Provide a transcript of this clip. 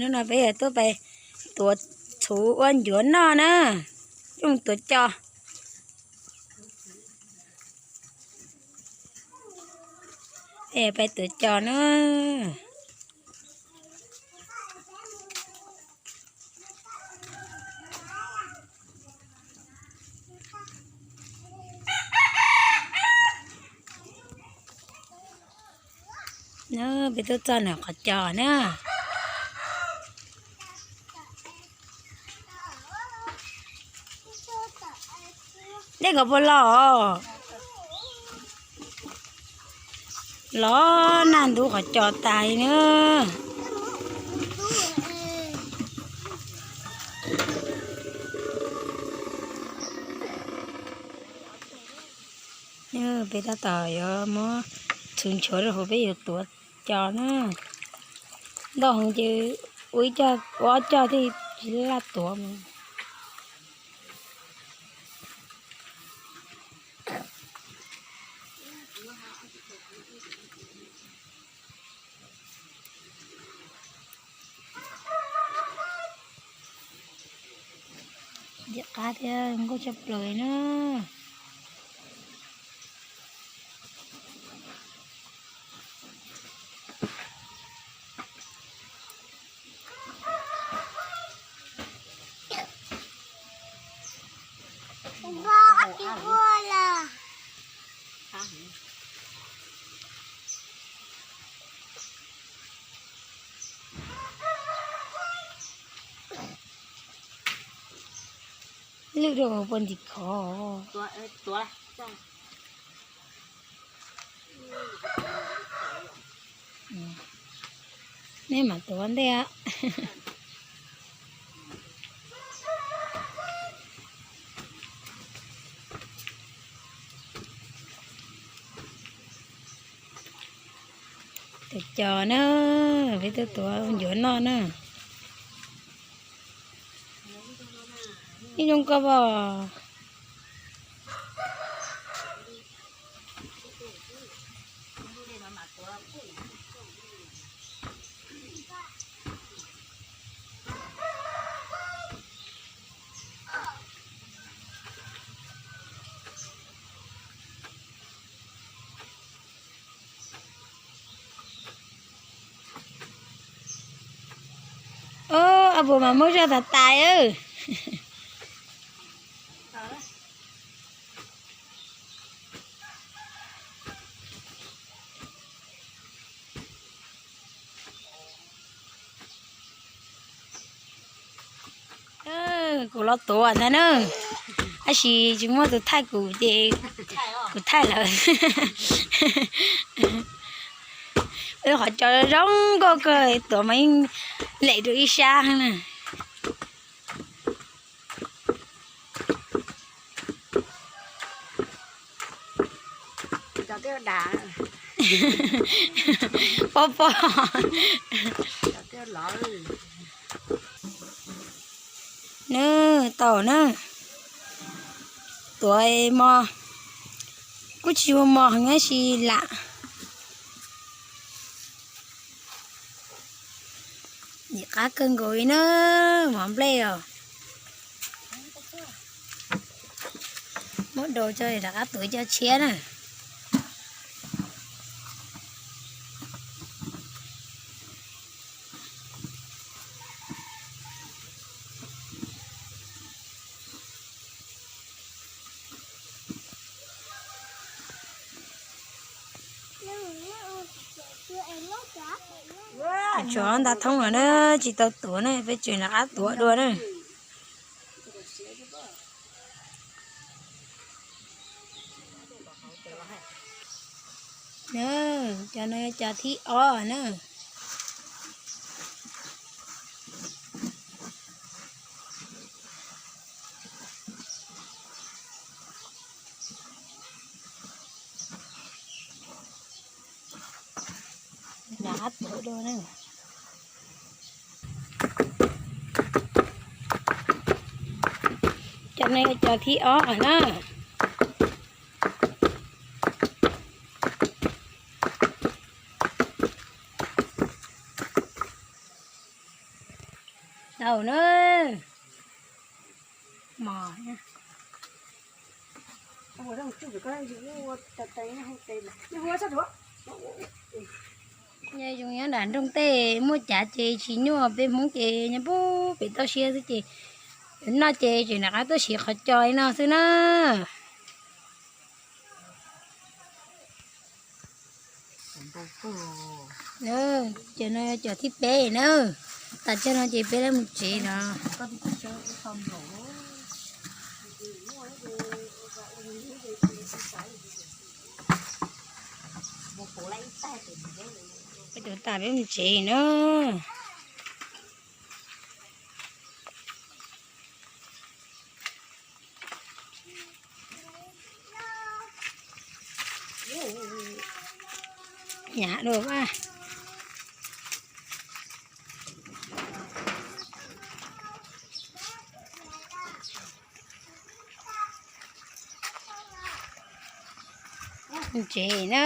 Hnub no peb yuav tuaj pais tuav txhuv ua ncuav noj na, tuaj tuav cos. Peb yuav pais tuav cos na. Peb tuaj txog nram qhov cos na. Dej kom puas los? Los nag ntub qhov cos tas li na. Peb tab tom yuav muab txhuv nchuav rau hauv peb yuav tuav cos na. Ntau heev ces ua ib co ua ob co thiaj tsis laj tuav mas. Diam qab thiab nkauj tshaj plaws na. Lwj rau puag ntim khov. Nej mam tuav ntej. Tuav cos na, peb tuaj tuav ncuav noj na. Ib zoo koj pom. Ob, ab puas mas muab zoj tas tais. Kuv los tuav ntag na, tab sis tsis muaj tus thaij kuv ces kuv thaij lawm. Qhov cos zoo nkauj kawg, tuav mas yeej lem rau ib sab na. Pob pob. Nws tau na, tuav mos, kuj tsis ua mos heev tab sis lam. Nim qab kawg nkaus li na, mov nplej os. Muab dau tso rov qab tuav cov tshiab na. Tsov nta thoob los na, tsis tau tuav na, peb tseem rov qab tuav dua na. Cov no yog cov thib ob na. Cov no yog cov thib ob na. tau na. Mos. Nyob zoo nyob nram nroog tej muaj cav ces tsis nyuaj, peb Hmoob ces nyob pub pem toj siab xwb ces noj ces tseem nram qab tuaj siv qhov cos li no xwb na. Cov no cov thib peb na. Tas cov no ces peb lawv mus tsev los. Peb cov tas peb mus tsev na. Nyam dua a. Mus tsev na.